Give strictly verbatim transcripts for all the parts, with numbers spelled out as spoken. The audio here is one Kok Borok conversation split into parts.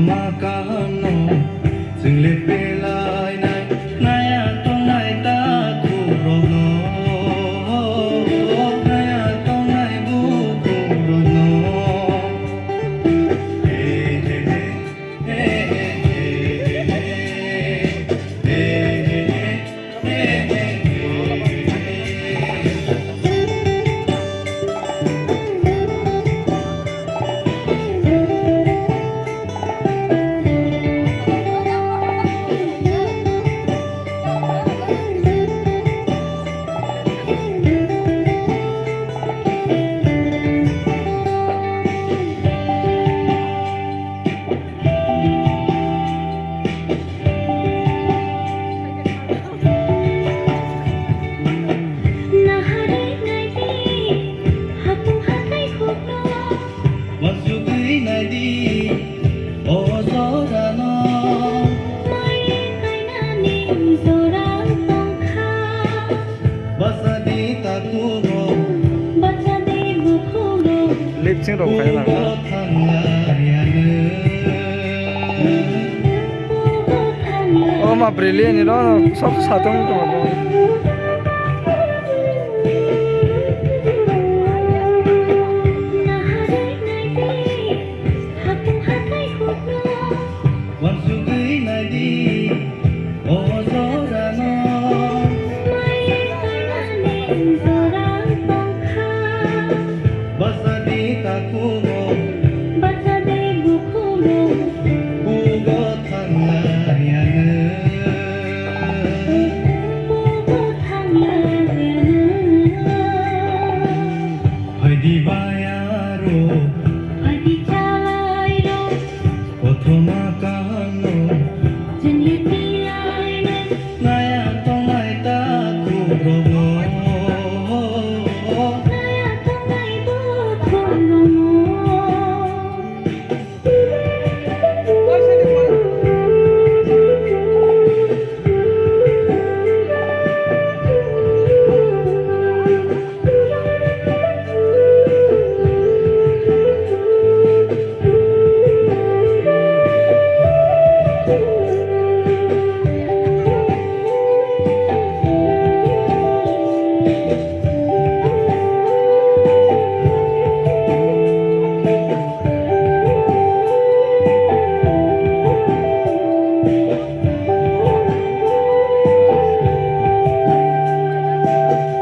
Ma kaham no chwng le pelainai, naya tongnai ta khuk rok no, naya tongnai bukhuk rok no. Naharwi naidi, haphung hathai khukno. Uansugwi naidi, o jorano. Mai kainani jora tongkha. Bachadi takhukno. Bachadi bukhukno. Lip sync rok khaina nango. O ma brilliant ni no, no, sob satong tong. Uansugwi naidi, o jorano. Mai kainani jora tongkha. Bachadi takhukno. Bachadi bukhukno. Bugo thanglaiano. Bugo thanglaiano. Phaidi bayaro. Phaidi chalairo. Kothoma kahamno. Chwngni twilainai. Naya tongnai takhuk rokno. Naya tongnai bukhuk rokno.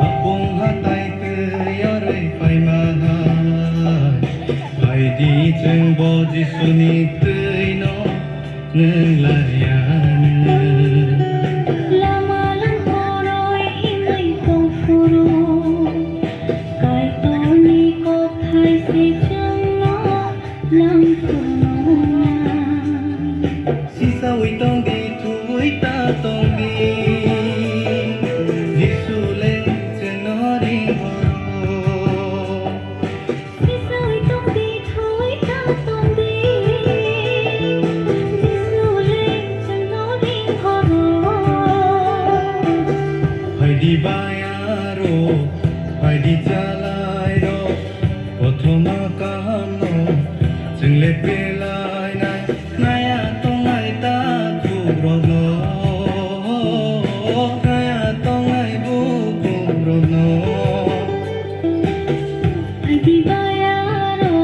Apung hatai twi yorwi paima hai, phaidi chwng bo Jisuni twino nwng laiya. Lama lama koroi himwi tong phuru, Kaitorni kothai se chwngno Langthungnai. Sisawi tongdi, thuwi ta tongdi, Jisu le chwngno ringhoro. Sisawi tongdi, thuwi ta tongdi, Jisu le chwngno ringhoro. Phaidi bayaro, phaidi chalairo. Kothoma kahamno chwng le pelainai, naya tongnai takhuk rokno, naya tongnai bukhuk rokno. Phaidi bayaro,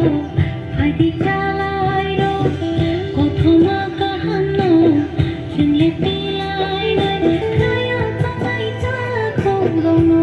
phaidi chalairo, kothoma kahamno chwng le pelainai, naya tongnai takhuk rokno.